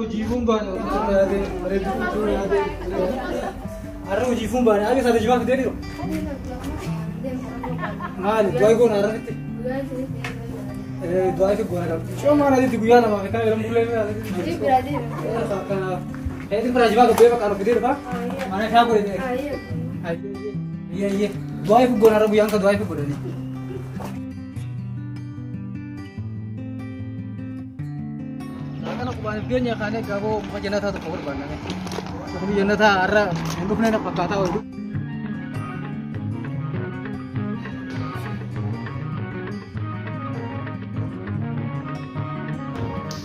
Hojiifuun baane yaadee bareedduu gochuu yaadee. Har'a hojiifuun baane akka isaati jimaa fidee jiru. Maali du'aa goona har'atti? Du'aa fi goona qabdi. Shoo maal adiitti guyyaa lamaa fi kan jedhamu bulee kanaaf. Eetiin biraa jimaa gabbee bakka fidee dhufa. Mana isaa godhe. Ayyee ayyee. Du'aa fi goona har'a guyyaan kan du'aa fi godhani. Kana qubaan keenya kaanee gaaboo muka jannataa tokko barbaanname. Mukni jannataa har'a hin dhufne na fakkaataa oolu.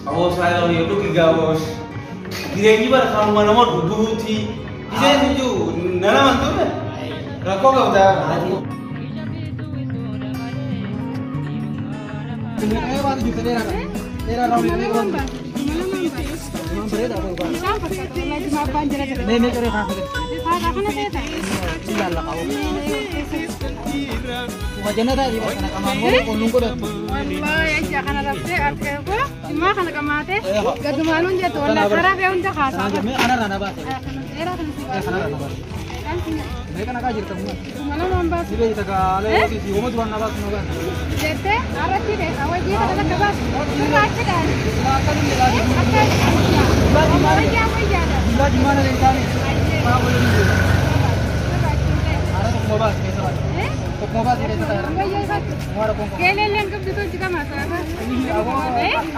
Awoo saayiloo yoo dhugi gaabos. Jireenyi bara kanuma nama dhuguuti. Isheen iyyuu nana mantume. Rakkoo qabdaa. Meeqa baatu jirta dheeraadha. Dheeraa raawwi meeqa baatu. Jimaan bareedaa ta'uu baata. Mee meeqa ree kaa fedhe. Ilaalla qabu. Muka jannataa dhiiba kana qamaan malee qolluun godhattu. Mee kanarraa na baase. Mee kanarraa na baase. Mee kana kaa jirta kuma. Si beekta gaalee si homa duraan na baasu na baase. Dullaa jimaa na leentaani. Maa waliin hin jiru. Haara tokkuma baase keessa baase. Tokkuma baase keessa taa'e. Kuma rakkoon qabu.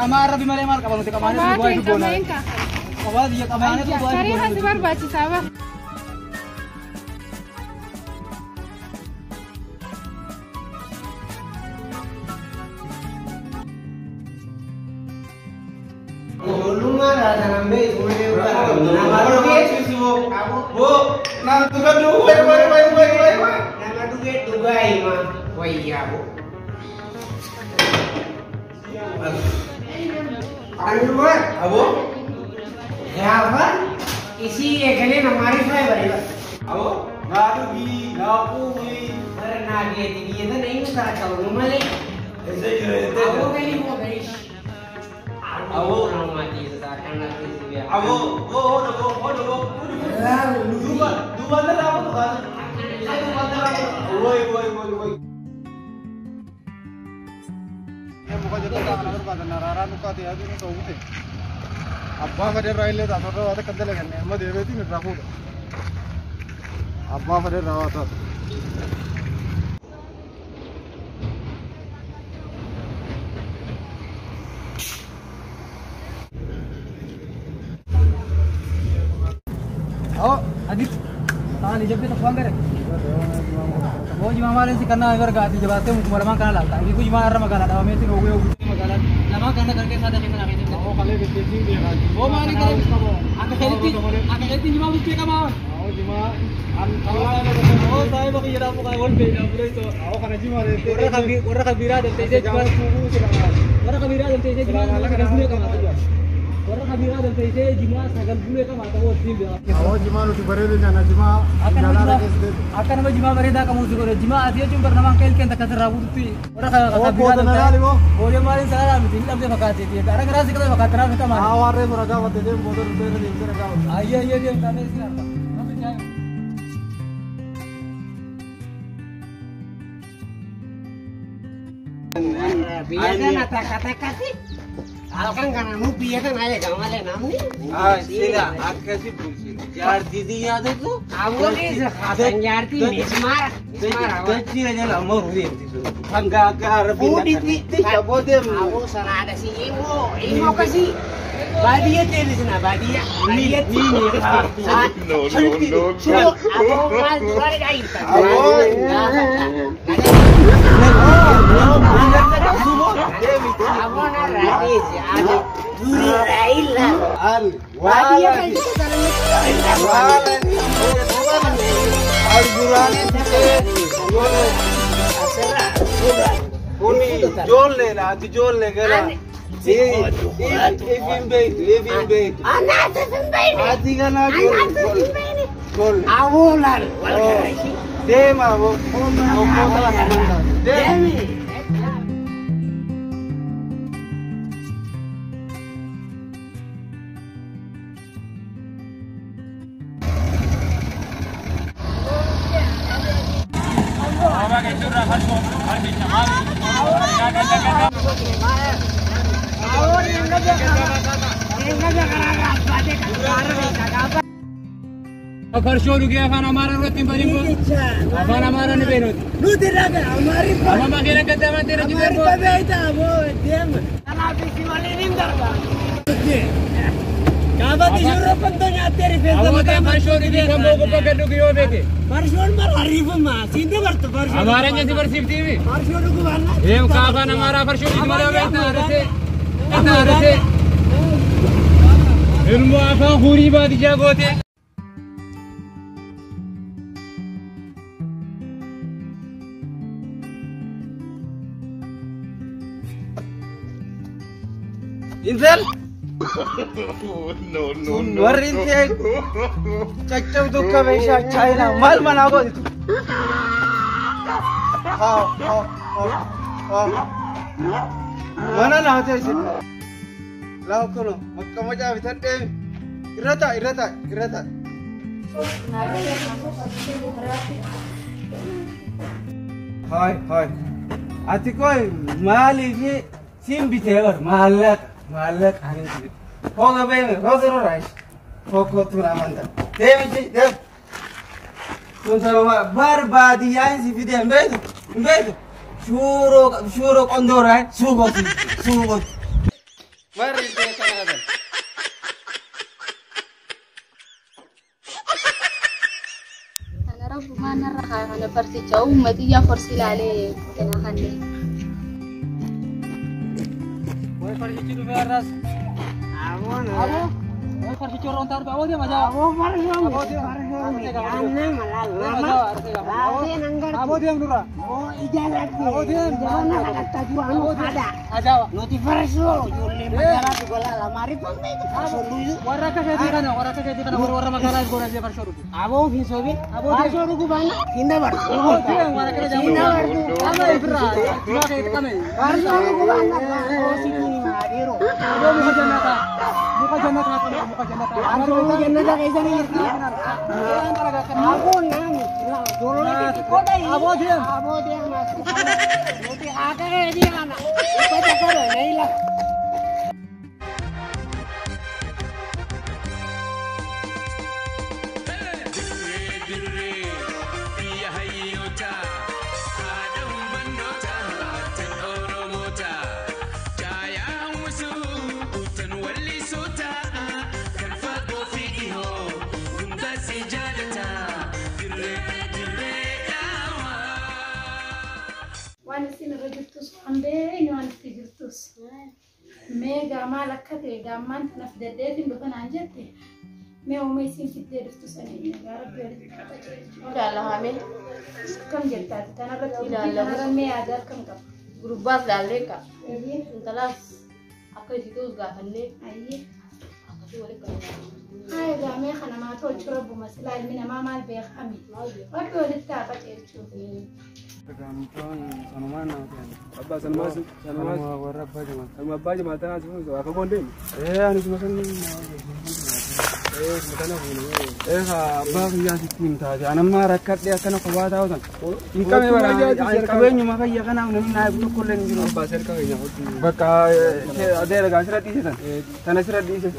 Amaa rabbi malee maal qaba nuti qamaanee duwwaa itti goona. Kophaa biyya qamaanee duwwaa itti goona. Barbaachisaa bara. Ijoollummaa taatan beektu malee nama dhugee Boo naan tuqadhu way way way way way way. Nama dhugee dhugaa hima wayyaa bo. Anuma Aboo gaafa isii eegalee nama rifaa bareeda. Aboo naa dhugii naa quufii. Bara naa geeti biyya tana inni karaa qabu malee. Eessa jira jettee Aboo galii moo galiish. Aboo. Aboo boo hoodha boo hoodha boo. Duuba duuba narraa hoodhu kaasa. Duuba narraa hoodhu. Way way way way. Muka jannataa kana barbaadan araaraa nukaate yaaduu ni ta'u ta'e. Abbaa fedhe irraa illee taatu irra waa takka dalaganne amma deebiitiin irraa fuudha. Abbaa fedhe irraa waa taatu. Oh, adit. Taali jabbi tokko waan gara. Boo jimaa maaliin si kannaa gargaati jabaattee mukuma lamaan kana laalta. Ifi jimaa irra magaalaa dhabameetiin ooguu ooguu magaalaa lamaan kana kan keessaa dafee kana keessatti. Awoo kalee bitteetiin beekaa. Boo maaliin kana akka keetti akka keetti jimaa bukkee qamaa. Awoo jimaa an Oo saayiba kiyya dhaabu kan wal beekna buleeto. Awoo kana jimaa deettee. Warra kabiraa dalteessee jimaa warra kabiraa dalteessee jimaa sagal bulee qamaa. Warra kabiraa dalteessee jimaa sagal bulee qamaa ta'uu ittiin beekaa. Awoo jimaa nuti bareedu nyaanna jimaa jalaala keessa deebi. Akka nama jimaa bareedaa qabu si godhe jimaa ati jechuun bar namaan kan ilkeen takka sirraa buututti warra Awoo kabiraa booda na laali moo. Booda maaliin salaalaa miti hin dhabde fakkaatee gara garaa si qabe fakkaate naaf qamaan. Haa warree bira gaafatte deemu booda dhuftee irra deemtee na gaafatte. Ayyee ayyee deem kaamee isin arga. Biyya tana takka takkatti halkan kana nu biyya tana eega malee namni. Sila akkasi bulchina. Jaartii xiyyaatutu. Aboo keessa haasan jaartii mismaara. Mismaara. Dachii jala amma deemti. Hanga akka har'a Fuudhitti. Aboo deemu. Aboo sanaadha si ilmoo ilmoo akkasii. Baadiyyaa deebisna baadiyyaa. Baadiyyaatti. No, no, no, no. Aboo maal duraanii dhaayita. Aboo. Aboo narraa dhiisi. Ati durii raayila. Al. Baadiyyaa kan jiru Al guraanii ta'ee. Kuni ijoolleedha ati ijoollee gara. Ifin beektu ifin beektu. Anaatu hin beekne. Ati kanaa Anaatu hin ijoollee. beekne. Ijoollee. Aboo laal wal garaashi. Deema aboo. Deemi. Deemi. Farshoo dhugee afaan Amaaraa irratti hin barin kun afaan Amaaraa ni beeknuti. Nuti raga Amaariffa. Amma makeena gaddaamantee na jiru. Amaariffa beektaa moo deema. Kanaaf si waliin hin darba. Gaafatti shurrubbantoo nyaattee rifeensa mataa farshoo dhugee kan boo gubbaa gad dhugi yoo beeke. Farshoon bara ariifuma siin dabartu farshoon. Amaaranya si barsiiftiimi. Farshoo dhugumaan. Eem ka afaan Amaaraa farshoo dhugi malee beektaa arasee. Arasee. Ilmoo afaan hurii baadiyyaa gootee. Intel? No, no, no. Warri intee caccabdu akka meeshaa chaayinaa maal manaa gootitu? Haa haa haa mana naa teessi. Laa kono maqqamacaa bitadhee irra taa irra taa irra taa. Haay haay ati koy maaliif siin bitee bar maallaqa. Maallaqa ani si bite. Hooga beeme hooga roraash. Hokkootu na amanta. Deemi deem. Kun sababa bar baadiyyaan si fide hin beektu hin beektu. Shuuroo shuuroo qondooraa suuqooti suuqooti. Warri intee kana qaban. Kana rabbumaan narra haa kana farsicha uummatiyyaa farsi ilaalee kana kanneen. Way farsichi dhufee har'as. Aboon. Aboo. Way farsichi warra ontaa dhufe aboo deema jaa. Aboo farshoo miti farshoo miti aannan malaa lama. Aboo deem nurra. Oo ija latte. Aboo deem. Jabaana kakattaa jiru anu haadha. Ajaa'iba. Nuti farshoo ijoollee magaalaa dhugalaa lamaariffan beektu farshoo luyyuu. Warra akka keetii kana warra akka keetii kana warra magaalaa goona jee farshoo dhugu. Aboo hin sobin. Farshoo dhuguu baana hin dabartu. Aboo deem warra kana Hin dabartu. Qama ifirraa jiraa keetti qame. Farshoo dhuguu baana oosituu ni maadheeroo. Aboo muka jannataa muka jannataa qame muka jannataa. Farshoo jannata keessa ni jirti. Aboo naami. Ijoollee xixiqqoo dhayi. Aboo deem. Aboo deem. Nuti haaka keetii kana. Uffata kana neeyila. Waan isin irra jirtus waan beekni waan itti jirtus. Mee gaamaa lakka ta'e gaammaan tanaaf daddeetiin dhufa naan jette. Mee uuma isin fiddee dhuftu sanii egaa rabbi walitti qabaachuu. Ilaalame. Akkam jettaati tanarratti Ilaalame. tanarra mee yaada akkam qaba? Gurbaas ilaallee qaba. Intalaas akka isiituus gaafannee Ayyee. akkasii walitti qabna. Haa egaa mee kana maa tolchu rabbuma silaa ilmi namaa maal beekami? Rabbi walitti haa qajeelchu. Gamtoon sanumaan nama ta'an. Abbaa sanumaa sanumaa Sanuma warra abbaa jamaa. sanuma abbaa jamaa tanaa si fuusa akka goon deemu. Ee ani suma san Ee suma kana fuune. Ee abbaa kiyyaa sitti himtaate. Ani amma rakkadhee akkana kophaa taa'u san. Hin qabne bara ani qabeenyuma kayya kanaaf namni naa eegu tokko illee hin jiru. Abbaa serka keenya hodhu. Bakka adeera gaa sirra dhiise tan. Tana sirra dhiise.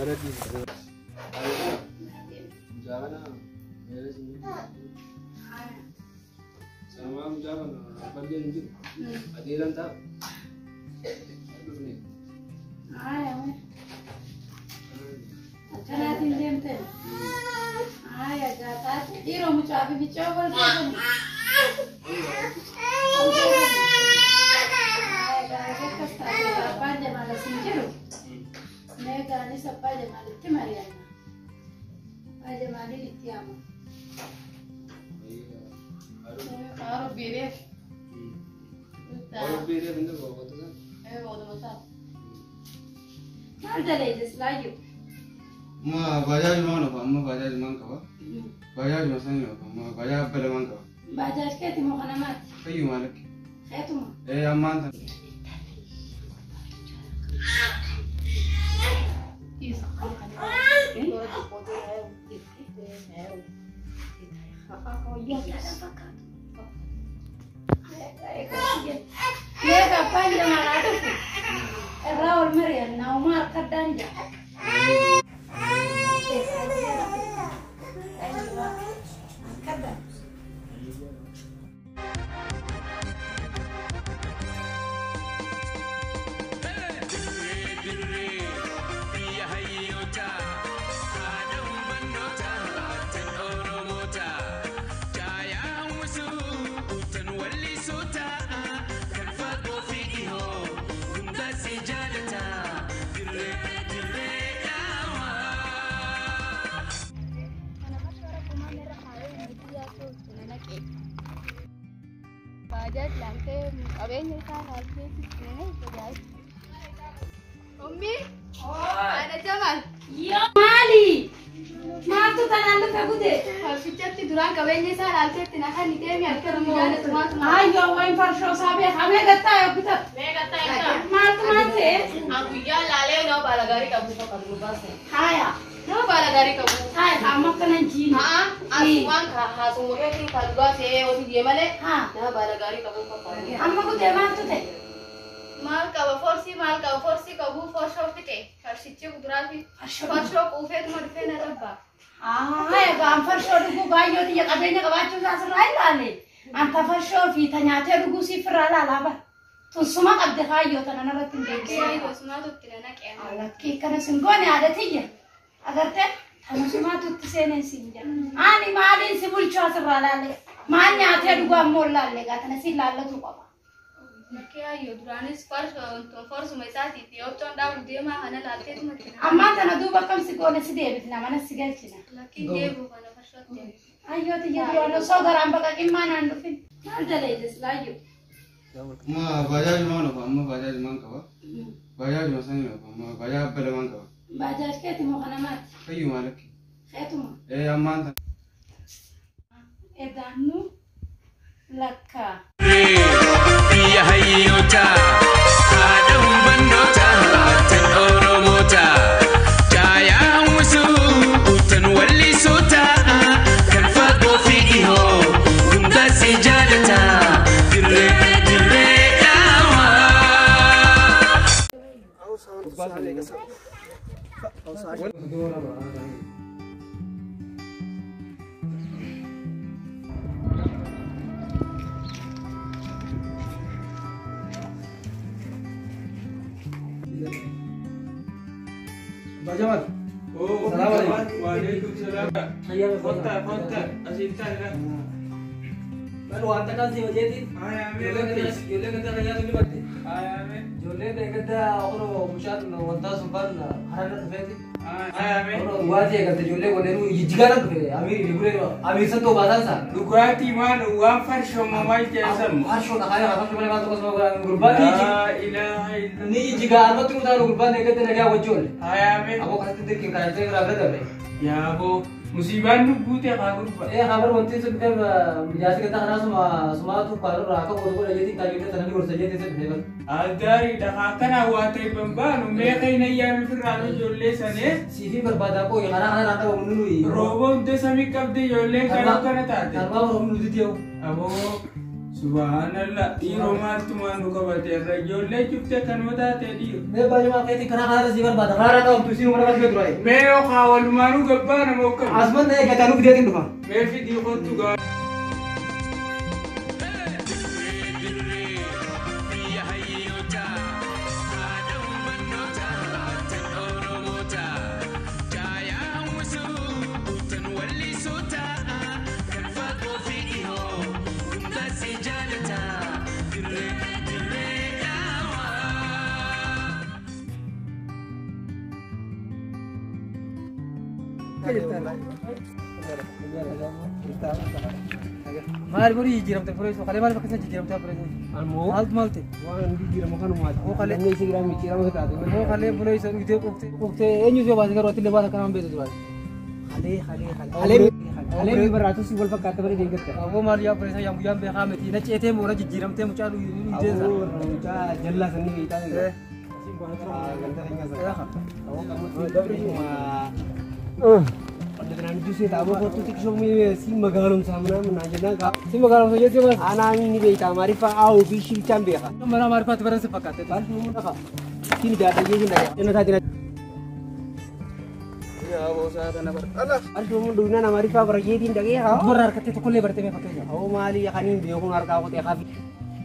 Sanumaa mucaa kana ballee hin jiru. Adeeran ta'a. Dhufne. Haa mee. Akkanaatiin deemte. Haa egaa taate dhiiroo mucaa fi biccoo wal beekamu. Haa egaa akkas taate abbaan jamaal as hin jiru. Mee gaanis abbaa jamaalitti mari'anna. Abbaa jamaaliin itti yaamu. Kaaroo biireef. Warra biireef hin darbu qotu sana. Ee qotu sana. Maal daleeyye silaayyuu? Ma bajaaj maan ofa amma bajaaj maan qaba. Bajaaj ma sani ofa amma bajaaj abba lamaan qaba. Bajaaj keeti moo kana maati? Fayyuma lakki. Keetuma. Ee ammaan tan. Yaa fakkaatu. Abbaan Jamal dhufu irraa wal mari'annaa uumaa harka addaan jira. Harka Bajaaj laaltee qabeenya isaa laaltee sitti bajaaj. Ummi. Haadha Jamal. Yoo maali? Maaltu tanaan dhufe gute? Farsichatti duraan qabeenya isaa laaltee itti nakan ni deemi akka nu jaalatu maaltu. Ayyoo wayin farshoo isaa beekamee gattaa yoo bitatu. Mee gattaa eeggaa. Maaltu maal ta'e? An guyyaa laalee nama baala gaarii qabu tokko gurbaa seena. Haaya. Nama baala gaarii qabu. Haaya amma akkanan jiini. Haa asumaan haasuma keetiin kan dhugaa ta'ee hojii jee malee. Haa. Nama baala gaarii qabu fakkaatu. Amma gutee maaltu ta'e? Maal qaba forsii maal qaba forsii qabu forshoo fixe farsichi kuduraa fi farshoo quufeetuma dhufee na rabba. Haaya gaan farshoo dhuguu baay'oo xiyya qabeenya qabaachuu isaa sirraa ilaale. Anta farshoo fi ta nyaatee dhuguu siif irraa ilaalaa bara. Tunsuma qabde kaayyoo tana narratti hin deebisee. Gosumaatu itti na naqee. Lakkii akkana sin goone haadha tiyya. Agartee tanusumaatu itti seenee siin jedha. Ani maaliin si bulchuu asirraa laalle? Maal nyaatee dhuguu ammoo laalle gaa tana siin laallatu qaba. Lakkee ayyoo duraanis forsuma isaatiif yoobcoon dhaabu deemaa kana laalteetuma itti na. Ammaan tana duuba akkam si goone si deebifna mana si galchina. Lakkiin deebi'u kana farshootti. Ayyoo tiyya duraan osoo garaan baqaqimmaa naan dhufin. Maal daleeydes laayyoo? Ma bajaaj maan ofa amma bajaaj maan qaba. Bajaaj masanii ofa amma bajaaj abba lamaan qaba. Bajaaj keetimoo kana maati? Fayyuma lakki. Keetuma. Ee ammaan tana. Edaannu lakkaa. Biyya hayyoota haadha hubannoota tan Oromoota caayaa hawwisuu tan wallisoota kan fagoo fi dhihoo hundaa si jaalata dirree dirree dhaawaa. Jamal. Oh, Salam alaikum. Waalaikum salam. Kottaa kottaa asiin taa'aa. Kan wanta kan si hojeetiin. Ijoollee gadda kan nyaatu ni batte. Ijoollee gadda ooluu mucaan wanta sun fan hararra dhufeeti. Ooluu dhugaatii eegalte ijoollee godheenuu jijjigaana dhufe Amiir fi Bulee Amiir sattoo baasaan isaa. Dhugaatii maal waan farshoo maal jedhamu? Farshoo dhaqaa farshoo malee maal tokko sama godhaan gurbaan ni jijjigaa armatti mutaan gurbaan eeggatte nagaa wajji oolle. Aboo akkasitti dirqiin kan ajjee irraa bira dabre. Yaaboo musibaan nu guute haa gurbaa. Ee habar wanti sun dhufee jaarsi gadda kanaa suma sumaatu kaanurraa akka godhu godha jeetiin kaayyoon sana ni gorsa jeetiin sun dhufee bara. Gaariidha haa kana waa ta'e bambaanu meeqa hin ayyaami firraan ijoollee sanee. Siifii barbaadaa qooyi karaa kanarraa qabamu nuyi. Rooba hunda samii qabdi ijoolleen kan akkana taate. Karbaa oromoo nuti ta'u. Aboo subhaanallah dhiiroo maaltumaan nu qabate irra ijoollee cufte kanuma taate dhiiro. Mee baay'ee keetiin karaa kanarra sii barbaada karaa qabamtu isiin mana barbaadu dura. Mee yoo haa walumaanuu gabbaa nama hokkatu. Asman ta'ee gatanuu fideetiin dhufa. Mee fidii kottu gaa. Biyya hayyoota haadha hubannoota tan Oromoota caayaa hawwisuu tan wallisoota kan fagoo fi dhihoo hundaa si jaalata dirree dirree dhaawaa. Maal borii jijjiiramte fureessu kalee maal bakka isa jijjiiramte fureessu. Maaltu maal ta'e? Waan jijjiiramu kanumaati. Hoo kalee. Namni isii giraa micciirama taate. Hoo kalee fureessu dhugdee quuftee quuftee eenyu si baase garuu atillee baata kanaan beektu duraati. Kalee kalee kalee. Kalee barraatu si wal fakkaata barii deeggarta. Aboo maal yaa fureessa yaa guyyaan beekaa miti na ceetee moora jijjiiramtee mucaa dhugdee isaa. Aboo mucaa jallaa sanni beektaa. Asiin baana tura ganda keenya sana. Aboo qamutti. Si magaalumsa jechuun maal? Anaa inni beekta Amaariffaa aawuu fi shilchaan beeka. Mana Amaariffaatti baransi fakkaate. Siin ijaarsa jechuun dhagaa. Inni taatee Arjumuu duunaan Amaariffaa barajeetiin dhagee haa. Warra harkattee tokkollee bartee mee fakkeenya. Hoo maali kaniin beekuun harkaa qotee hafi.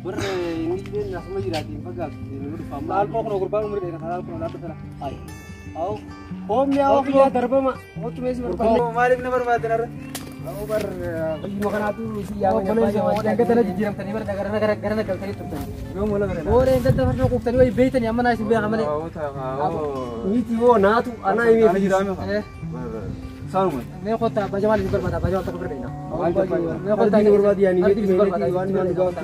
Warra inni jireen asuma jiraatiin fakkaatu. Maal koo kun gurbaan umurii dheeraa karaa kun laata fira. Hoo hoomni hawaa kiyyaa darbama. Hootu meesii barbaadne. Maaliif na barbaaddan har'a? Hoo bar biyya kanaatu si yaama Dhangata jijjiiramtanii bara gara gara gara galtanii turtanii. Yoo dhangata farshoo quuftanii wayii beeytanii amma naa isin beeka malee. Miti hoo naatu anaa himee. Saanuma. Mee kottaa abbaa jamaal isin barbaada abbaa jamaal tokko bira deena. Mee kottaa Ardiin barbaadu yaani ardiin isin barbaada waan naan dhugaaftu.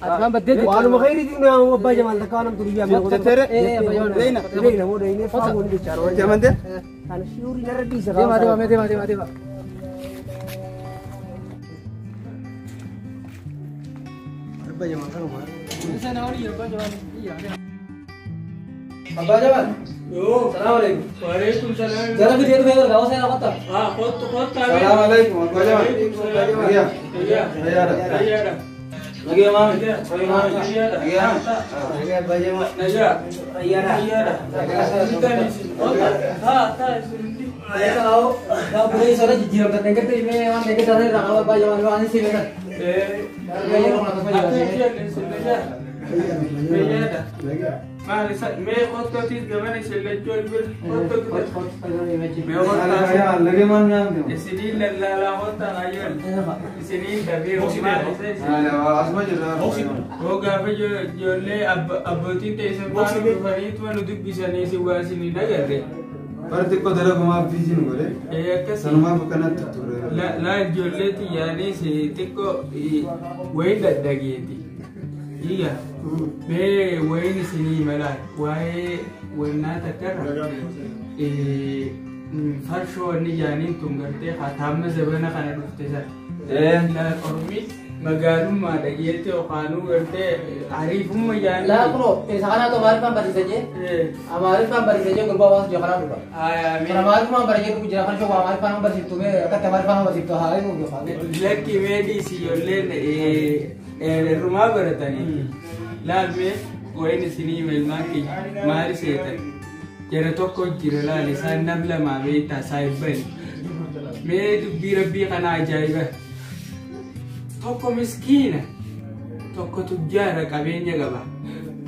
Ati waan baddee jirtu. Waanuma khayriitiin nu yaamu abbaa jamaal takka waan namtu biyyaa mee kottaa. Tetere. Leena. Leena hoo deene faa gooni jechaadha. Jamante. Kana shiurii narra dhiisa. Deema deema mee deema deema deema. Abbaa jamaal kanuma. Abbaa jamaal. Yoo. Salaam alaikum. Waalaikum salaam. Jara fidee dhufee bargaa osoo na qotta. Ah, kottu kottu. Salaam alaikum. Abbaa Jamaal. Nagaya. Nagaya. Nagaya. Nagaya. Nagaya maami. Nagaya. Nagaya. Nagaya abbaa jamaal. Nagaya. Ayyaana. Nagaya. Ha, ta isin. Yaa bulee isa jijjiiramtan dhangata himee waan dhangata irraa qaba abbaa jamaal waan isin beekan. Eh. Nagaya. Maal isa mee kottotis gamana isin lachuu bira kottotis. Mee kottaa Nagaya maami naamte. isiniin lallaalaa kottaa ayyoon isiniin dhabee maal isa isin. Asuma jirra. Hoo gaafa ijoollee abbootiin teessan faana dhufaniituma nu dubbisanii si waa isinii dagarre. Bara xiqqoo dalagumaaf biiziin godhe. Ee akkasii. Sanumaaf akkanatti turre. Laa ijoollee xiyyaanis xiqqoo wayin dadhageeti. Iyya mee wayin isinii malaa waa'ee wannaa takkarra farshoo wanni jaaniin tun gartee hataamma zabana kana dhufte sana. Laa ormi magaalummaa dhageetti yookaanuu gartee ariifumma jaanii. Laa kunoo isa kanaatu Amaariffaan barsiisa jee Amaariffaan barsiisa jee gurbaa waan jiru kanaa dhufa. Kana Amaariffaan barsiisa dhufu jira kan shoo Amaariffaan barsiiftu mee akkatti Amaariffaan barsiiftu haa himu yookaan. Lakki meedii ijoolleen irrumaa baratanii laal mee wayin isinii ilmaan kiyya maali seetan jara tokko jira laal isaan nam lamaa beektaa saahibbani mee dubbii rabbii kana ajaa'iba tokko miskiina tokko tujjaara qabeenya qaba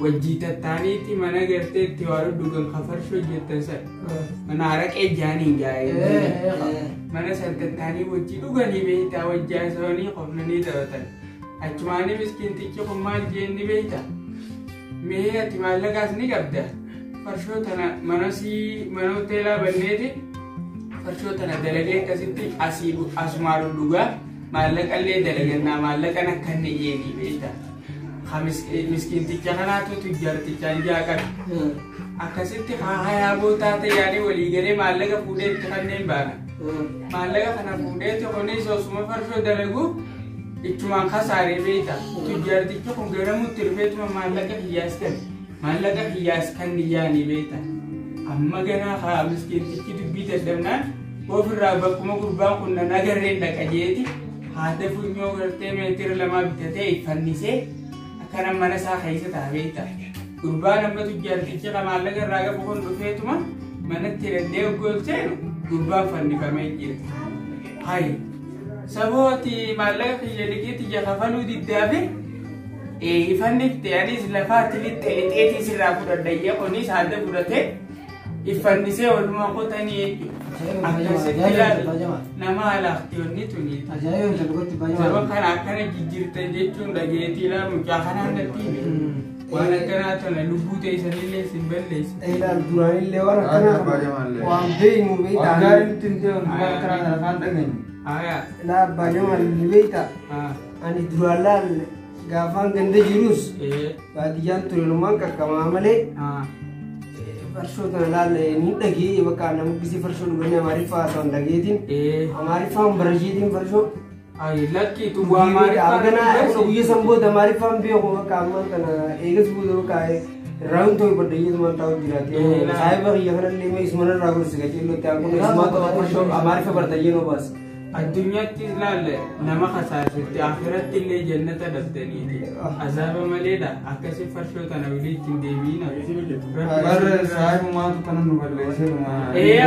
wajjii tattaaniitti mana gartee itti waa dhugan kafarshoo jettan san mana haraqee jaaniin gaa'ee mana san tattaanii wajjii dhuganii beektaa wajjii haasawanii qofnanii taphatan achumaanii miskiintichi kun maal jeenni beektaa mee ati maallaqaas ni qabda farshoo tana mana sii mana hoteelaa banneeti farshoo tana dalagee akkasitti asii asumaa dhugaa maallaqallee dalagannaa maallaqan akka inni jeenii beektaa miskiinticha kanaatu tujjaartichaan jaa qabe akkasitti hayaa bootaa ta'anii walii galee maallaqa fuudhee itti kanneen baana maallaqa kana fuudheeti kunis osuma farshoo dalagu ichumaan kasaaree beekta tujjaartichi kun garamutti dhufeetuma maallaqa hiyyaas kan maallaqa hiyyaas kan yaanii beekta amma ganaa haa miskiintichi dubbii dadhabnaan ofirraa bakkuma gurbaan kun nan agarreen dhaqa jeeti haadha funyoo gartee meetira 2 bitatee fannisee akkana mana isaa keessa ta'a beekta gurbaan amma tujjaartichi maallaqa irraa qabu kun dhufeetuma manatti hidhadhee golcheenu gurbaan fannifamee jira. Hayi sabooti maallaqa kiyya liqiitti ija kafaluu diddaafe ifannifte anis lafaatti lixxe lixeetii sirraa fudhadha kunis haadha fudhatee iffannisee walumaa qotanii jechuudha. Akkasitti ilaalu nama alaafti wanni tuni. Saba kana akkana jijjiirtan jechuun dhageetii ilaalu mucaa kanaan natti hime. Waan akkanaa tana lubbuu teessanillee isin balleessa. Ilaal duraanillee waan akkanaa waan beeknu Waan beektaa. gaarii nutti hin ta'e waan akkanaa kana afaan dhageenyu. Aya. Laa abbaa jamaal ni beektaa. Ani duraan laal gaafaan ganda jirus baadiyyaan ture lumaan qaqqamaa malee farshoo tana laal ni dhagee bakka nama gisee farshoo dhuganii Amaariffaa haasa'an dhageetiin Amaariffaan barasheetiin farshoo. Ay lakki tu waa Ganaa maaliif guyyaa san booda Amaariffaan beeku bakka ammaan kana eegas booda bakka Irraa hundi badhayyee taa'u jiraate. Saayiba kiyya kanallee mee isuma irraa gorsi gajeelloo ta'an kun isuma ta'u Amaariffa bartayyee noo baasa. Addunyaatti ilaalle nama kasaasitti akhiratti illee jannata dhabdaniiti. Azaaba maleedha akkasi farshoo tana olii ittiin deebiina. Warra saahibumaatu kana nu balleessee. Ee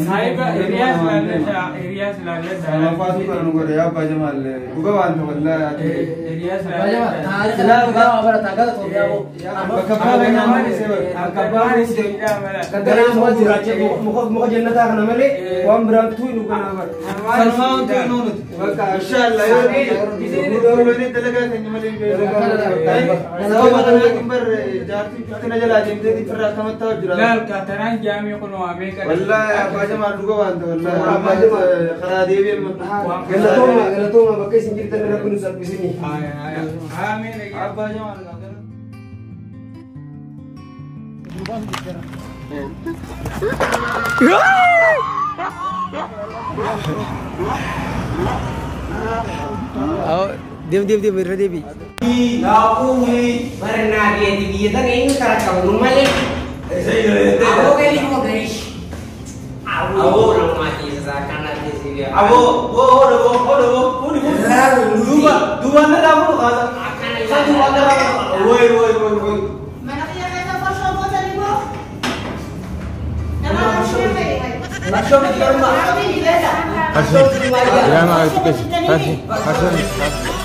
saahiba hiriyaas laalladha hiriyaas laalladha. Sanafaatu kana nu godhe yaa abbaa Jamaal dhuga waan ta'u wallaahi. Hiriyaas laalladha. Bakka abbaa namaan isee Akka abbaan isee Ganaa muka gurraacha muka jannataa kana malee waan biraan tuyi nu ganaa bara. Sanumaa wanti nu nuti. Bakka inshallah yoo ta'e dalagaa keenya malee hin beeku. Sababa kanaatiin bar jaartiin cuftina jalaa deemtee firraa akkamattaa jira. Laal katanaan jaamii kun waa meeqa? Wallaahi abbaa Jamaal dhuga waan ta'u wallaahi karaa deebi'ee. Galatooma galatooma bakka isin jirtan irra kun salphisini. Abbaa Jamaal. Deem deem deem irra deebi. Mana kiyya keessa farshoo gootanii boo? Nama farshoo ta'e. Farshoo miti garuma. Farshoo miti beela. Farshoo.